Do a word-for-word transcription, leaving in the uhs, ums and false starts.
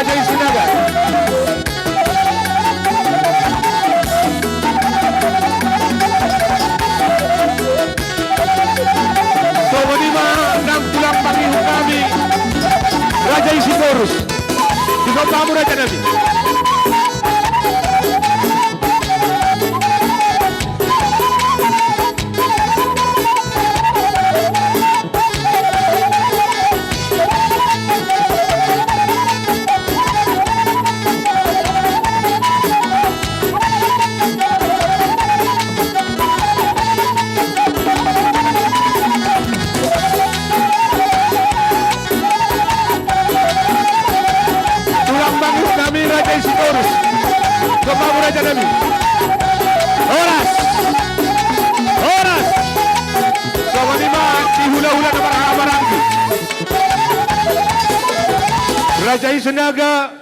Raja i Sinaga. Songon i ma nang tulang pangihut nami, Raja i Sitorus. Dison ma hamu raja nami. Tulang pangihut nami, Raja i Sitorus. Dison ma hamu raja nami. Horas. Horas. Songon i ma di hulahula na marhahamaranggi. Raja i Sinaga.